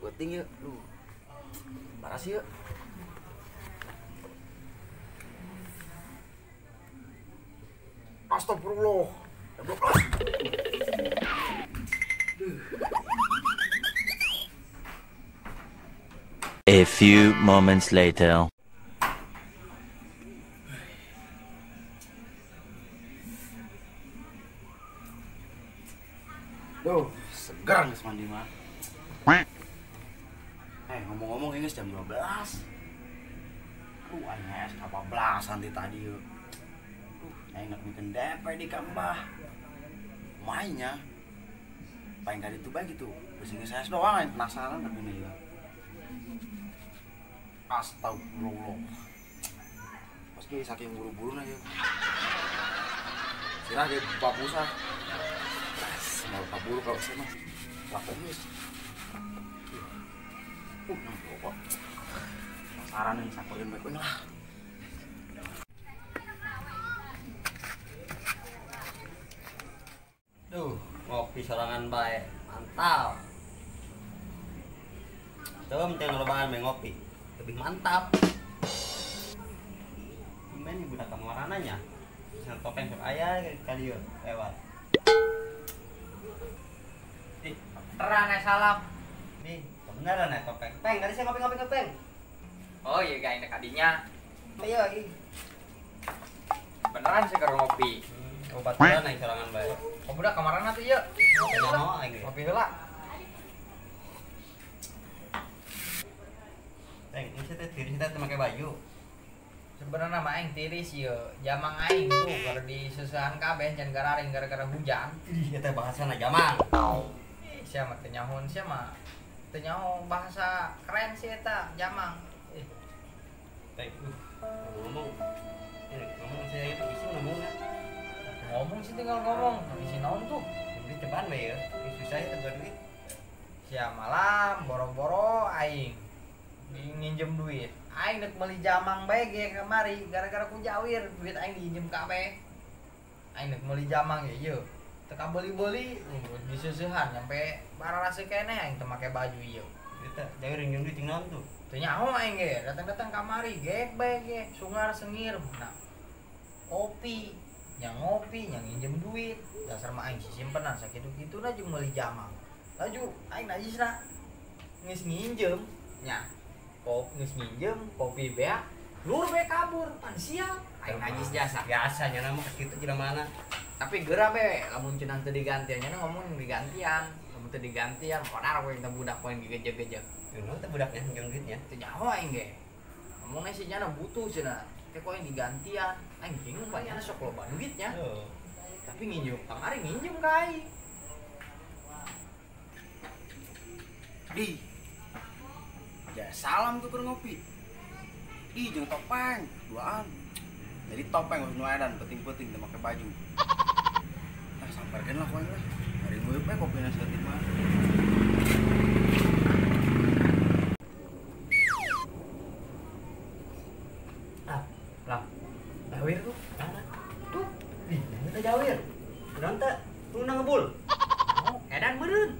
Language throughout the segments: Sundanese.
Penting ya, duh. Parah sih ya. Astagfirullah. Jam 12. A few moments later. Duh, seger geus mandi mah. Ngomong-ngomong ini jam 12. Aduh, aing es kabablasan ti tadi yeuh. Duh, aing nek mikeun DP di kambah. Mainnya. Paling ka ditu bae gitu. Geus geus es doang aing penasaran tapi nih ya. Astagfirullah. Pasti saking buru-buru na yeuh. Sirah ge babusah. Mau kabur kalau saya mah. Lapor geus. Kok penasaran nih sakurin baik lah. Duh, ngopi sorangan bae, mantap. Coba minta ngelobahan main ngopi, lebih mantap. Gimana nih budak kamu warananya? Bisa topeng sok aya kali yeuh lewat. Ih, terang salam. Nih, beneran ya topeng. Peng, tadi saya ngopi-ngopi ke Peng. Oh iya, gak enak adinya. Ayo, ih. Beneran sih kalau ngopi. Obat beneran naik sorangan bae. Oh budak kemarin atuh ieu. Ngopi heula. Peng, ini teh tiris teh make baju. Sebenarnya mah aing tiris ieu. Jamang aing tuh keur disusahan kabeh jangan gararing gara-gara hujan. Ih, eta bahasana jamang. Ih, sia mah teu nyahoan sia mah. Teu nyaho bahasa keren sih eta jamang. Peng, ngomong. Ngomong saya itu isi ngomong kan. Ngomong sih tinggal ngomong, isi naon tuh. Duit ceban we ya. Susah ya buat duit. Sia malam boro-boro aing nginjem duit. Aing nek meuli jamang bae ge kamari gara-gara ku jawir duit aing diinjem kabeh. Aing nek meuli jamang ye ieu. Teu kabeuli-beuli diseusehan nyampe bararase keneh aing teu make baju ieu. Eta jawir nginjem duit jeung naon tuh? Teu nyaho aing ge, datang-datang kamari gek bae ge, sungar sengir. Nah, kopi, yang ngopi, yang nginjem duit. Dasar mah aing sisimpenan sakitu-kituna jeung meuli jamang. Laju aing najisna geus nginjem nya. Kop geus nginjem kopi beak, lur be kabur, pan siap. Aing najis jasa. Biasa nya mah kitu jelema mana. Tapi geura be lamun cenah teu digantian nya ngomong digantian. Lamun teu digantian kodar we teh budak poin digeje-geje. Kunaon teh budaknya nginjem duitnya? Teu nyaho aing ge. Ngomongna si nyana butuh cenah. Teh kok aing digantian. Aing bingung pan nyana sok loba duitnya. Tapi nginjem kamari nginjem ka aing. Di. Ya salam tuh keur ngopi. Ih, jeung topeng, duaan. Jadi topeng harus nu edan penting-penting teu make baju. Nah, samperkeun lah ku aing lah. Hari nguyup we kopina saeutik mah. Ah, lah. Jawir tuh. Mana? Tuh. Ih, eta jawir. Kunaon teh? Tunggu ngebul. Oh, edan meureun.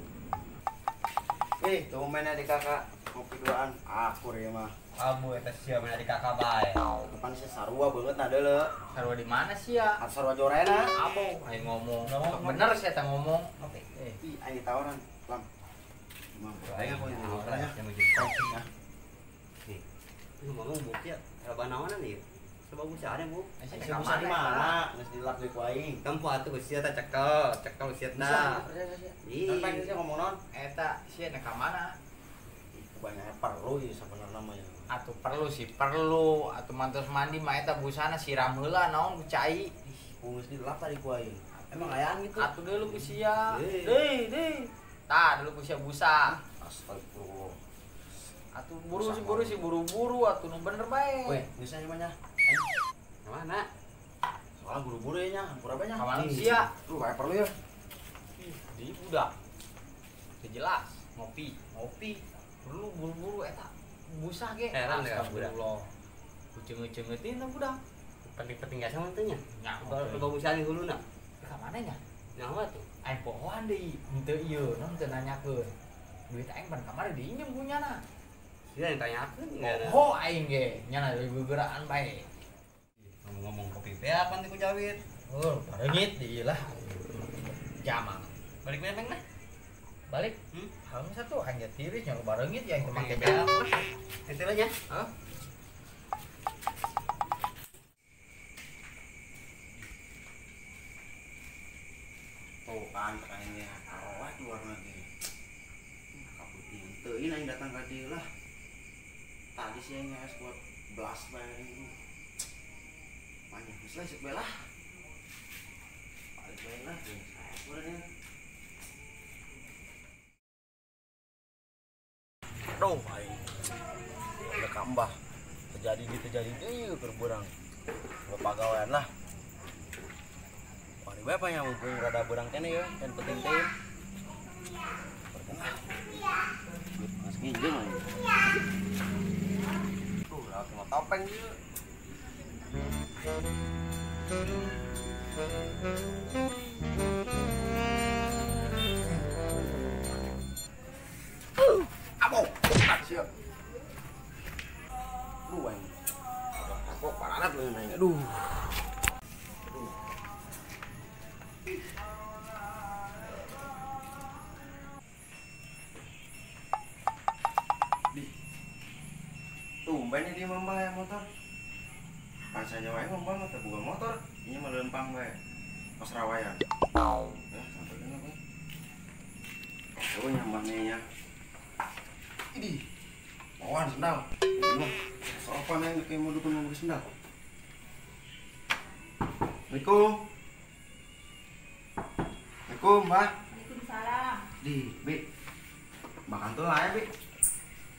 Ih, tumben di kakak ngopi duaan. Akur ya mah. Abu eta sia mana di kakak bae. Kapan sih sarua banget nah deuleu. Sarua di mana sih ya? Sarua jorena. Abo, aing ngomong. Bener sih eta ngomong. Oke. Ih, aing tawaran. Lam. Aing aku yang ya. Nih. Lu ngomong bukti ya, loba naonan ieu. Coba busa ada, Bu. Busa di mana? Geus dilak deui ku aing. Tempo atuh sia teh cekel, cekel sia teh. Ih. Pengen sih ngomong naon? Eta sia nek ka mana? Banyak perlu ya sebenarnya mah ya. Atuh perlu sih, perlu. Atuh mantos mandi mah eta busana siram heula naon ku cai. Ih, geus dilap tadi ku aing. Emang ayaan gitu. Atuh deuleu ku sia. Deui, deui. Tah deuleu ku sia busa. Astagfirullah. Atuh buru sih buru sih buru-buru atuh nu bener bae. Weh, geus nya mah nya. Mana? Soalnya buru-buru ya nya, hampura bae nya. Ka mana sia? Lu kayak perlu ya. Ih, di budak. Teu jelas, ngopi, ngopi. Perlu buru-buru eta busah ge. Heran deh budak. Kuceungeut-ceungeutin teh budak. Penting-penting gak sama teh nya. Nya, loba busah di huluna. Ka mana nya? Nyawa tuh. Aing pohoan deui, henteu ieu, naon teu nanyakeun. Duit aing pan kamari diinjem ku nyana. Sia yang tanyakeun enggak. Oh, aing ge nyana gegeraan bae. Ngomong-ngomong kopi teh apa ku Jawir? Oh, barengit di lah. Jamang. Balik mana nah? Balik. Hang satu aing ge tiris nya barengit ya aing teu make beak. Itu lah nya. Hah? Tuh kan aingnya arwah di warna ge. Kabut teu ini aing datang ka dieu lah. Tadi sih aing ngees buat belas bae aing. Banyak geus lah isuk bae lah. Balik bae lah jeung saya nya. Aduh aing. Udah kambah. Terjadi deui keur beurang. Pagawean lah. Mari bae apa mumpung rada beurang keneh ya, kan penting teh. Perkenah. Mas nginjem aing. Tuh, lewat sama topeng ieu. Abo, siap. Aduh aing. Kok pararat lu aing. Aduh. Aduh. Di. Tumben dia mambah ya motor. Pansanya wae mambah mah teu boga motor, ieu mah leumpang wae. Pas rawayan. Ya, sampai kana bae. Oh, nyambah nya. Idih. Bawaan sendal. Sopan yang kayak mau dukun mau beli sendal. Assalamualaikum. Assalamualaikum, Mbah. Waalaikumsalam. Di, Bi. Makan tuh lah ya, Bi.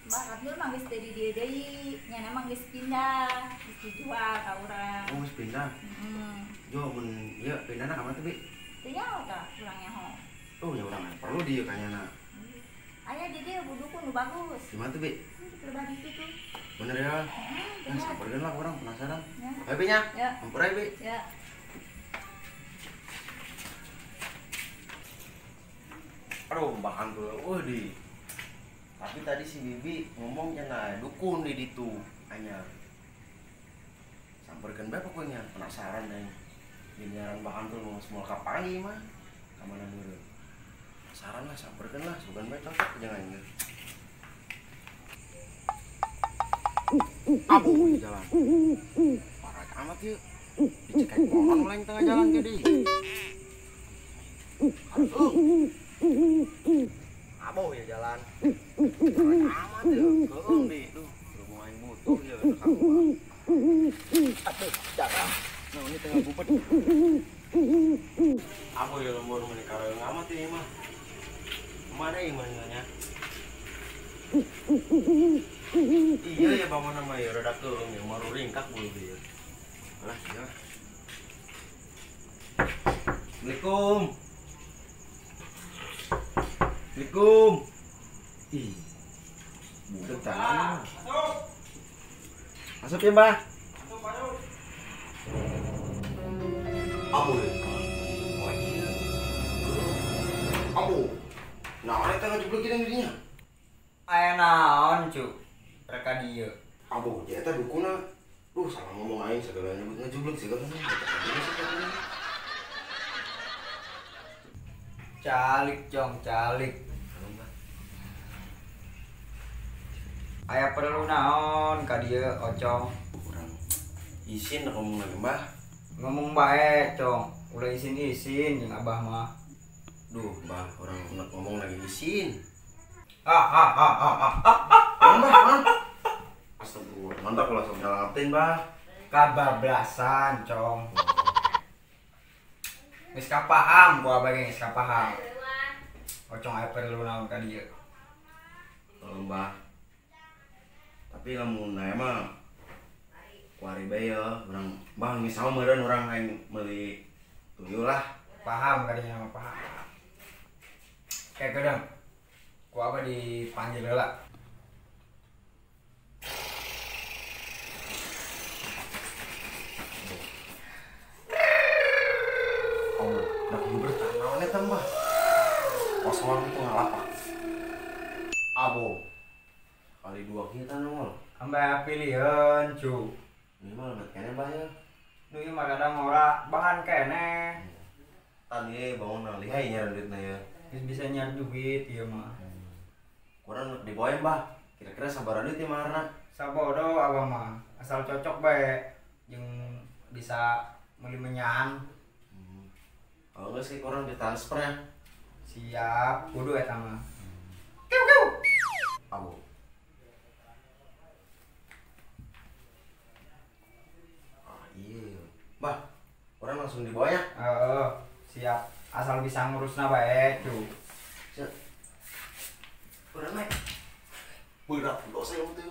Mbah Abdul mah geus teu di dieu deui, nyana mah geus pindah, geus dijual ka urang. Oh, geus pindah. Heeh. Jo mun ieu pindahna ka mana tuh, Bi? Teu nyaho tah urang nyaho. Oh, ya urang perlu dieu kayaknya. Aya di dieu dukun nu bagus. Di mana tuh, Bi? Di perban itu tuh. Bener ya? Nah, samperin lah orang penasaran. Ya. Ayo, Bi nya. Ya. Ampura, Bi. Ya. Aduh, bahan tuh. Wah, di. Tapi tadi si Bibi ngomong cenah dukun di ditu anyar. Samperkeun bae pokoknya penasaran aing. Diniaran bahan tuh mau semua kapangi mah. Ka mana meureun. Penasaran lah, samperkeun lah, sugan bae cocok jeung aing. Abu di jalan. Parah amat ieu. Dicekek pohon mulai tengah jalan jadi. Aduh. Abo ya jalan. Amat ya, keung di. Duh, berhubung aing butuh ya kamu. Aduh, jangan. Nah, ini tengah bubet. Abo ya lembur meni kareung amat ieu mah. Mana ieu mah nya? Iya ya bangun nama ya rada keung ya maru ringkak bulu ieu. Alah, ya. Assalamualaikum. Assalamualaikum. Ih. Budak tangan. Masuk. Masuk ya, Mbah. Masuk, masuk. Abu. Oh iya. Abu. Nah, eta ngajublek jeung dirinya. Aya naon, Cu? Reka dieu. Abu, ya eta dukuna. Duh, salah ngomong aing segala nyebut ngajublek segala. Calik, Cong, calik. Aya perlu naon ka dieu, Ocong? Urang isin ngomong lagi, Mbah. Ngomong bae, Cong. Ulah isin-isin jeung Abah mah. Duh, Mbah, urang ngomong lagi isin. Ah ah ah ah ah. Mbah, Mbah. Astagfirullah, mantap kalau langsung nyalatin, Mbah. Kabablasan, Cong. Geus kapaham ku abah ge geus kapaham. Ocong aya perlu naon ka dieu. Mbah. Tapi lamun aya mah kuari bae ya, urang Mbah geus saha meureun urang aing meuli tuyul lah. Paham kadinya mah paham. Kayak gedang. Ku abah dipanggil heula. Oh, dak bertah naon eta Mbah? Kosong itu ngalapak. Abo. Kali dua kita nongol. Ambeh pilihan cu. Ini mah lemet kene bah ya. Nu ieu mah kadang ora bahan kene. Tan ieu bangun lihai nyaran duitna ya. Geus bisa nyar duit ieu mah. Kurang diboem bah. Kira-kira sabaraha duit ieu maharna? Sabodo abah mah. Asal cocok bae jeung bisa meuli menyan. Kalau geus sih kurang ditransfer ya. Siap, kudu eta mah. Kiu kiu. Abo. Ah iya. Bah, orang langsung dibawa ya? Heeh, siap. Asal bisa ngurusna bae, cu. Siap. Urang naik. Berat dosa yang teh.